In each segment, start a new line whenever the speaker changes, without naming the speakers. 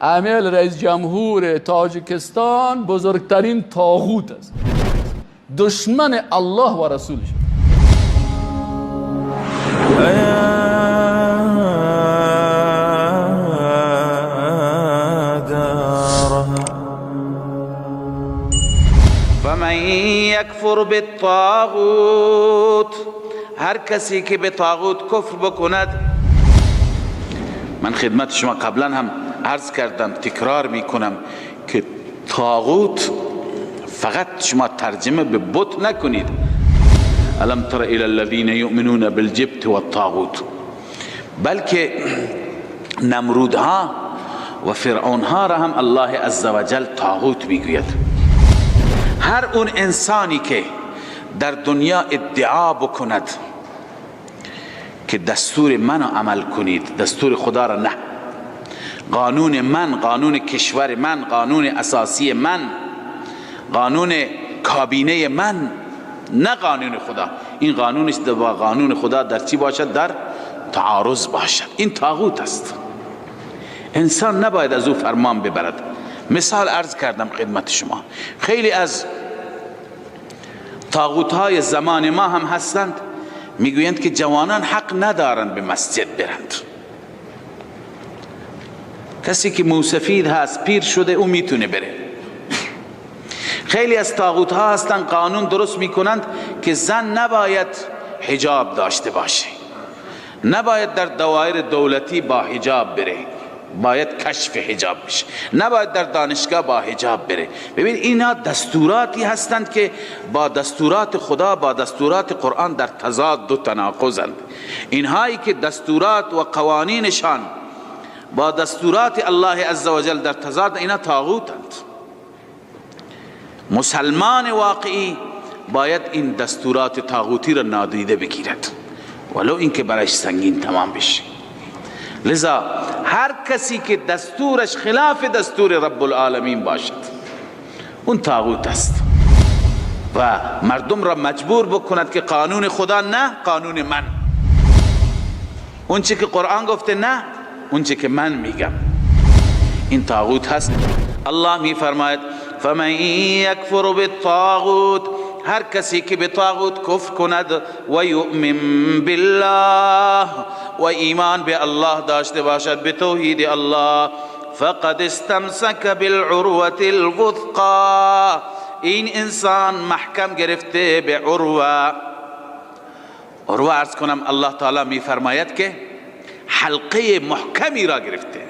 عمل رئیس جمهور تاجیکستان بزرگترین طاغوت است، دشمن الله و رسولش.
فمن یکفر بالطاغوت، هر کسی که به طاغوت کفر بکند. من خدمت شما قبلا هم عرض کردم، تکرار میکنم که طاغوت فقط شما ترجمه به بت نکنید. الم تر الى الذین یؤمنون بالجبت والطاغوت، بلکه نمرودها و فرعونها را هم الله عزوجل طاغوت میگوید. هر اون انسانی که در دنیا ادعا بکند که دستور منو عمل کنید، دستور خدا را نه، قانون من، قانون کشور من، قانون اساسی من، قانون کابینه من، نه قانون خدا، این قانونش با قانون خدا در چی باشد؟ در تعارض باشد. این طاغوت است. انسان نباید از او فرمان ببرد. مثال عرض کردم خدمت شما، خیلی از طاغوت های زمان ما هم هستند، میگویند که جوانان حق ندارند به مسجد برند. کسی که موسفید هست، پیر شده، او میتونه بره. خیلی از طاغوت ها هستند قانون درست میکنند که زن نباید حجاب داشته باشه، نباید در دوایر دولتی با حجاب بره، باید کشف حجاب بشه، نباید در دانشگاه با حجاب بره. ببین اینا دستوراتی هستند که با دستورات خدا، با دستورات قرآن در تضاد و تناقضند. اینهایی که دستورات و قوانینشان با دستورات الله عزوجل در تضاد، اینا طاغوتند. مسلمان واقعی باید این دستورات طاغوتی را نادیده بگیرد، ولو اینکه برایش سنگین تمام بشه. لذا هر کسی که دستورش خلاف دستور رب العالمین باشد، اون طاغوت است و مردم را مجبور بکند که قانون خدا نه، قانون من، اون چی که قرآن گفته نه، اون چی که من میگم، این طاغوت هست. الله می فرماید فمن یکفر بالطاغوت، هر کسی که به طاغوت کفر کند و یؤمن بالله و ایمان به الله داشته باشد، به توحید الله، فقد استمسک بالعروة الوثقا، این انسان محکم گرفته به عروه. عروه عرض کنم الله تعالی می فرماید که حلقه محکمی را گرفته.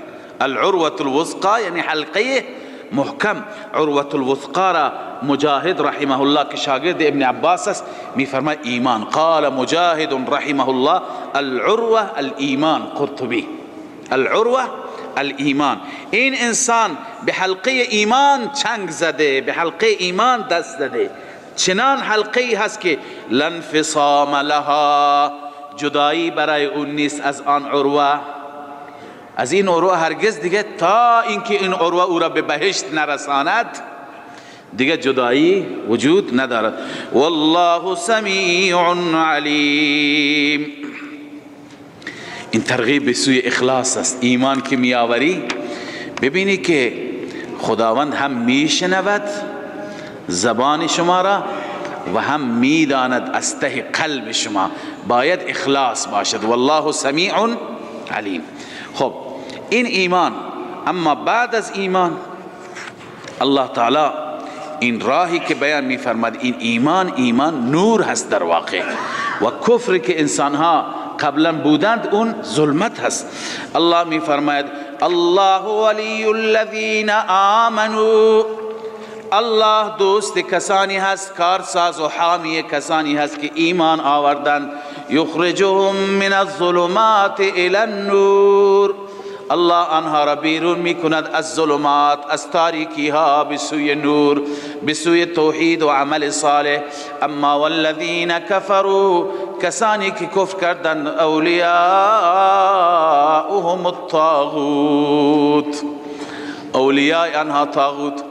العروة الوثقا یعنی حلقه محکم. عروة الوثقا را مجاهد رحمه الله که شاگرد ابن عباس است میفرماید ایمان. قال مجاهد رحمه الله العروة الایمان، قرطبی، العروة الایمان. این انسان به حلقه ایمان چنگ زده، به حلقه ایمان دست زده، چنان حلقه هست که لانفصام لها، جدایی برای اون نیست از آن عروه. از این عروه هرگز دیگه تا اینکه این عروه او را به بهشت نرساند دیگه جدایی وجود ندارد. والله سمیع علیم. این ترغیب به سوی اخلاص است. ایمان که میآوری ببینی که خداوند هم میشنود زبان شما را و هم میداند از ته قلب شما. باید اخلاص باشد. والله سمیع علیم. خب این ایمان. اما بعد از ایمان الله تعالی این راهی که بیان میفرماد، این ایمان، ایمان نور هست در واقع، و کفر که انسانها قبلا بودند اون ظلمت هست. الله میفرماید الله ولی الذین آمنوا، الله دوست کسانی هست، کارساز و حامی کسانی هست که ایمان آوردند. یخرجهم من الظلمات الى النور، الله آنها را بیرون میکند از ظلمات، از تاریکی ها به سوی نور، به سوی توحید و عمل صالح. اما والذین کفروا، کسانی که کفر کردند، اولیاؤهم الطاغوت، اولیاء آنها طاغوت.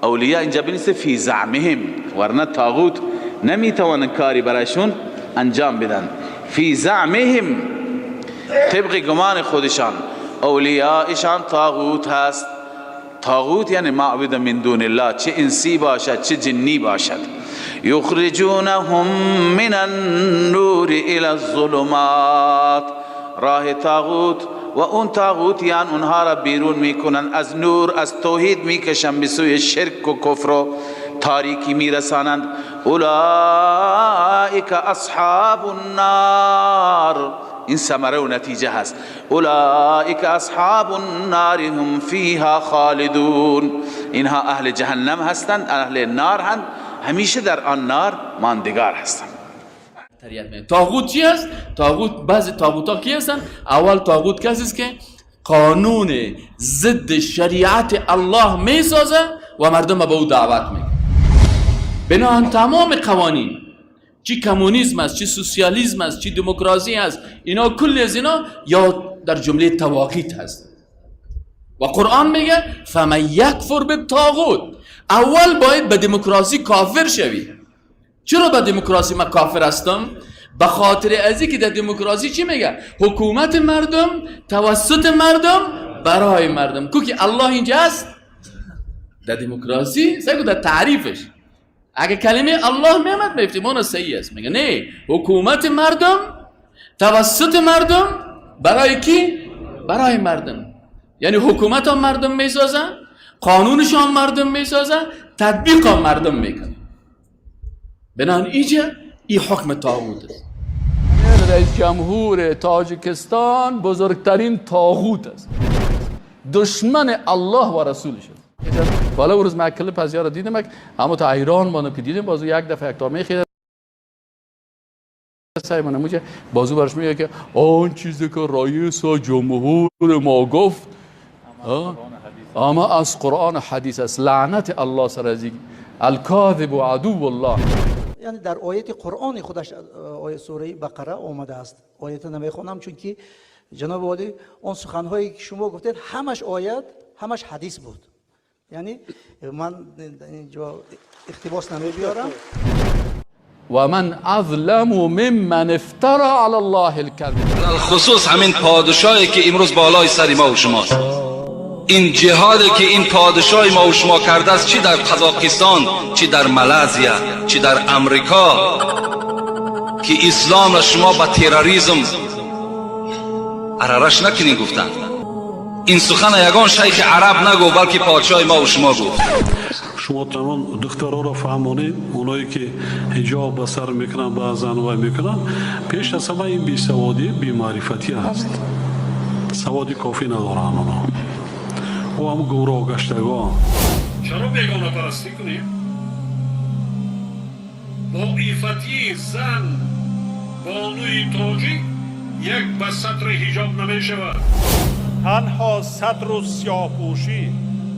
اولیاء اینجا بنویسه فی زعمهم، ورنه طاغوت نمیتوانند کاری برایشون انجام بدن. فی زعمهم، طبق گمان خودشان، اولیاءشان طاغوت هست. طاغوت یعنی ما عبد من دون الله، چه انسی باشد چه جنی باشد. یخرجونهم من النور الى الظلمات، راه طاغوت و اون طاغوتیان اونها را بیرون میکنن از نور، از توحید میکشن به سوی شرک و کفر و تاریکی میرسانند. اولئک اصحاب النار، این ثمره و نتیجه هست. اولئک اصحاب النار هم فیها خالدون، اینها اهل جهنم هستند، اهل نار هستند، همیشه در آن نار ماندگار هستند.
طاغوت چی است؟ طاغوت، بعضی طاغوت ها کی هستند؟ اول طاغوت کسی است که قانون ضد شریعت الله میسازه و مردم به او دعوت میکنه. بنابراین تمام قوانین، چی کمونیسم است، چی سوسیالیسم است، چی دموکراسی است، اینا کل از اینا یا در جمله طواغیت هست. و قرآن میگه فمن یکفر بالطاغوت، اول باید به دموکراسی کافر شوی. چرا به دموکراسی من کافر هستم؟ به خاطر از اینکه در دموکراسی چی میگه؟ حکومت مردم توسط مردم برای مردم. کو که الله اینجا هست در دموکراسی، سعی در تعریفش اگه کلمه الله میامد میفتیم اون صحیح است. میگه نه، حکومت مردم توسط مردم برای کی؟ برای مردم. یعنی حکومت هم مردم میسازن، قانونش هم مردم میسازن، تطبیق هم مردم میکنن. بنابراین اینجا این حکم طاغوت است. رئیس جمهور تاجیکستان بزرگترین طاغوت است، دشمن الله و رسولش است. بالا روز من کلپ از یارو دیدم، اما تا ایران مانم که دیدم بازو یک دفعه یک تا میخیره سعی من موجه بازو برش میگه که آن چیزی که رئیس جمهور ما گفت اما از قرآن حدیث است. لعنت الله سر از الکاذب و عدو الله.
یعنی در آیت قرآن خودش آیه سوره بقره آمده است. آیت نمیخوانم چون که جناب عالی آن سخنهایی که شما گفتید همش آیت همش حدیث بود. یعنی من اینجا اقتباس نمیبیارم.
و من اظلم ممن افترى علی الله الكذب.
خصوص همین پادشاهی که امروز بالای سر ما و شماست، این جهادی که این پادشاه ما و شما کرده است، چی در قزاقستان، چی در مالزیا، چی در امریکا، که اسلام را شما با تروریسم عررش نکنین گفتند. این سخن یگان شیخ عرب نگو، بلکه پادشاه ما و شما گفت.
شما تمام دخترها را فهمانید، اونایی که حجاب به سر میکنن بعضا وای میکنن، پیش از همه این بیسوادی بی‌معرفتی است، سوادی کافی ندارن اونا و هم گمراه گشتگان.
چرا بیگانه پرستی کنیم؟ با عفتی زن بانوی تاجیک یک به سطر حجاب نمی شود.
تنها سطر و سیاه‌پوشی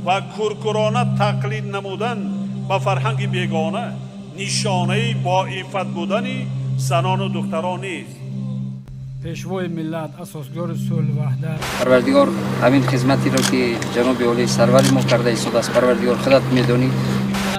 و کورکورانه تقلید نمودن به فرهنگ بیگانه نشانه با عفت بودن زنان و دختران نیست.
پیشوای ملت، اساسگزار صلح وحدت،
پروردگار همین خدمتی رو که جناب عالی سرور ما کرده ایستاده است، پروردگار خودت میدونی.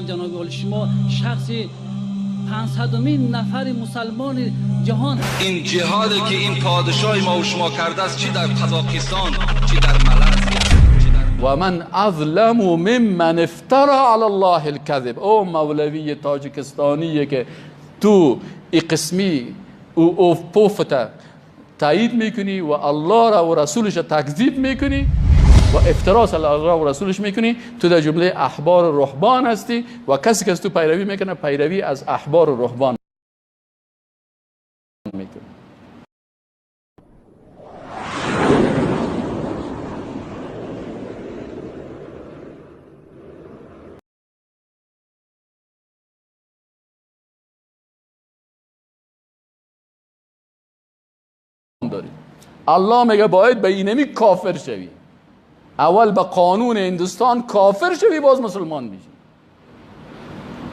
جناب عالی شما شخص 500مین نفر مسلمان جهان.
این جهادی که این پادشاه ما و شما کرده است، چی در قزاقستان، چی در مالزیا، چی در
و من اظلم ممن افترى علی الله الكذب. او مولوی تاجیکستانی که تو ای قسمی او اوف پوفته تایید میکنی و الله را و رسولش را تکذیب میکنی و افتراس الله را و رسولش میکنی، تو در جمله احبار و رهبان هستی و کسی که از تو پیروی میکنه پیروی از احبار و رهبان میکنه. داری الله میگه باید به اینمی کافر شوی، اول به قانون هندوستان کافر شوی باز مسلمان میشی.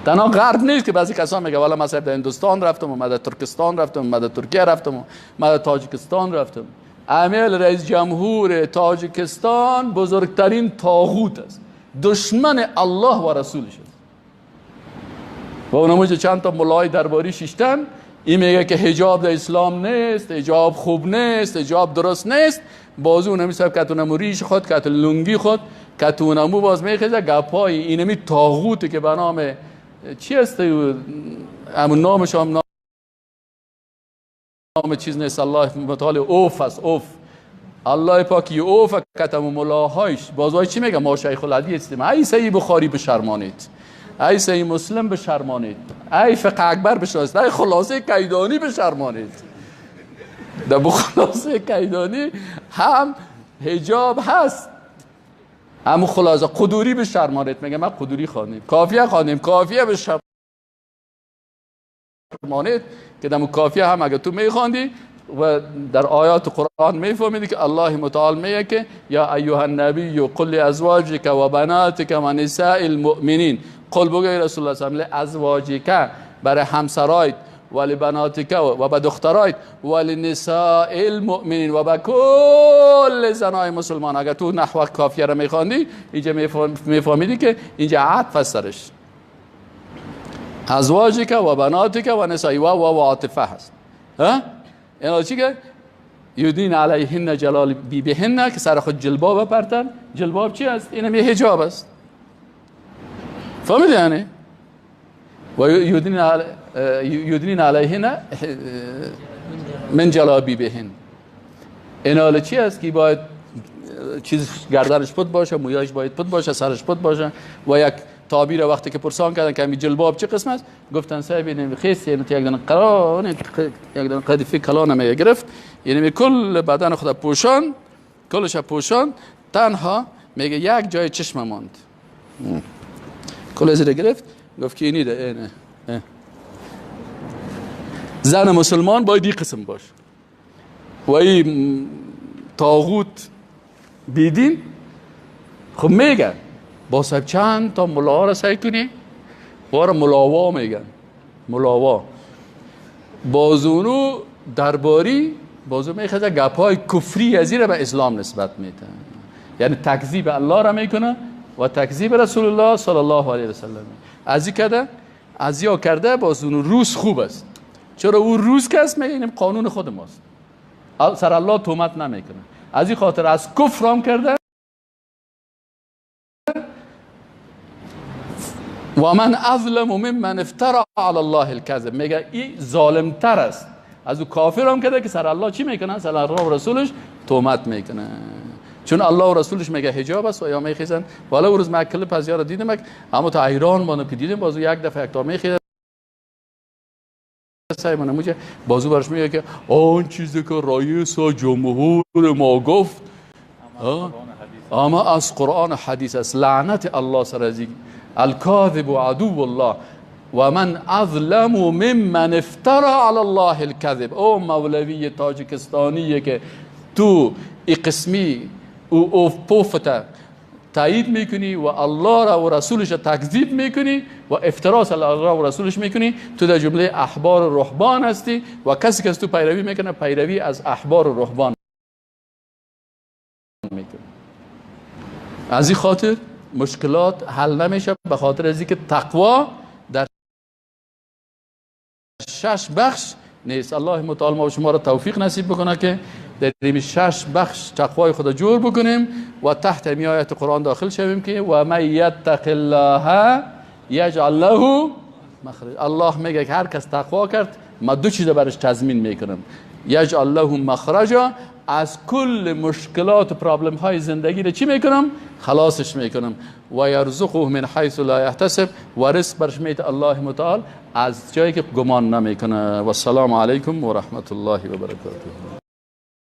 تنها غرب نیست که بعضی کسان میگه والا مثلا در هندوستان رفتم و در ترکستان رفتم و در ترکیه رفتم و در تاجیکستان رفتم. امیل رئیس جمهور تاجیکستان بزرگترین طاغوت است، دشمن الله و رسولش است. و اونمو چند تا ملای درباری شیشتن، این میگه که حجاب در اسلام نیست، حجاب خوب نیست، حجاب درست نیست. بازو اونمی صاحب که تو ریش خود که تو لنگی خود کتونمو باز میخیزه گپای اینمی طاغوتی که به نام چی هست، همون نامش هم نام چیز نیست، الله متعال اوف است، اوف الله پاکی اوف کتم ملاهایش بازوای چی میگه؟ ما شیخ الحدیث هستیم. ای صحیح بخاری بشرمانید، ای صحیح مسلم بشرمانید، ای فقه اکبر بشرمانید، ای خلاصه کیدانی بشرمانید. در خلاصه کیدانی هم حجاب هست، همون خلاصه قدوری بشرمانید. میگه ما قدوری خواندیم، کافیه خواندیم، کافیه بشرمانید که در کافیه هم اگه تو میخواندی و در آیات قرآن میفهمیدی که الله متعال میگه که یا ایها النبی قل لازواجک و بناتک و نساء المؤمنین. قل بگو ای رسول الله صلی الله علیه و ازواجک، برای همسرایت و لبناتک و به دخترایت و لنساء المؤمنین و به کل زنای مسلمان. اگر تو نحو کافیه را میخواندی اینجا میفهمیدی که اینجا عطف است سرش، ازواجک و بناتک و نساء و عاطفه هست. ها اینا چی که یدین علیهن جلال بی بهن که سر خود جلباب پرتن. جلباب چی است؟ اینم یه حجاب است. فهمیدی یعنی؟ و یدین علیهن من جلابی بهن. اینا چی است که باید چیز گردنش پت باشه، مویاش باید پت باشه، سرش پت باشه. و یک تعبیر وقتی که پرسان کردن که جلباب چه قسم است، گفتن صاحب این خیس یعنی یک دانه قرار یک دانه قدیفه کلان می گرفت، یعنی کل بدن خود پوشان، کلش پوشان، تنها میگه یک جای چشم ماند، کل زیر گرفت، گفت که اینی ده اینه. زن مسلمان باید این قسم باشه و این طاغوت بیدین. خب میگن با صاحب چند تا ملاها را سعی کنی، بار ملاوا میگن، ملاوا بازونو درباری بازو میخواد گپای کفری از را به اسلام نسبت میده، یعنی تکذیب الله را میکنه و تکذیب رسول الله صلی الله علیه و سلم. از این کرده، از یا کرده بازونو روس خوب است. چرا او روس که است؟ میگه اینم قانون خود ماست، سر الله تهمت نمیکنه. از این خاطر از کفر هم کرده. و من اظلم ممن افترا علی الله الكذب، میگه این ظالمتر است از او کافر هم کرده که سر الله چی میکنه؟ سر الله و رسولش تهمت میکنه. چون الله و رسولش میگه حجاب است و یا میخیزن. والا اون روز من کلپ از یارا دیدم، اما تا ایران مانم که دیدم بازو یک دفعه یک تا میخیزه سعی منموجه بازو برش میگه که آن چیزی که رئیس جمهور ما گفت اما از قرآن و حدیث است. لعنت الله سر از الكاذب عدو الله و من اظلم ممن افترا علی الله الكذب. او مولوی تاجیکستانی که تو ای قسمی او اوف پوفت تایید میکنی و الله را و رسولش را تکذیب میکنی و افترا علی الله و رسولش میکنی، تو در جمله احبار و رهبان هستی و کسی که از تو پیروی میکنه پیروی از احبار و رهبان میکنه. از این خاطر مشکلات حل نمیشه، به خاطر از اینکه تقوا در 6 بخش نیست. الله متعال ما و شما را توفیق نصیب بکنه که در این 6 بخش تقوای خود جور بکنیم و تحت می آیت قرآن داخل شویم که و من یتق الله یجعل له مخرج. الله میگه که هر کس تقوا کرد ما دو چیز برش تضمین میکنم، یجعل له مخرجا، از کل مشکلات و پرابلم های زندگی رو چی میکنم؟ خلاصش میکنم. و یرزقه من حیث لا یحتسب، و رزق برش میده الله متعال از جایی که گمان نمیکنه. و السلام علیکم و رحمت الله و برکاته.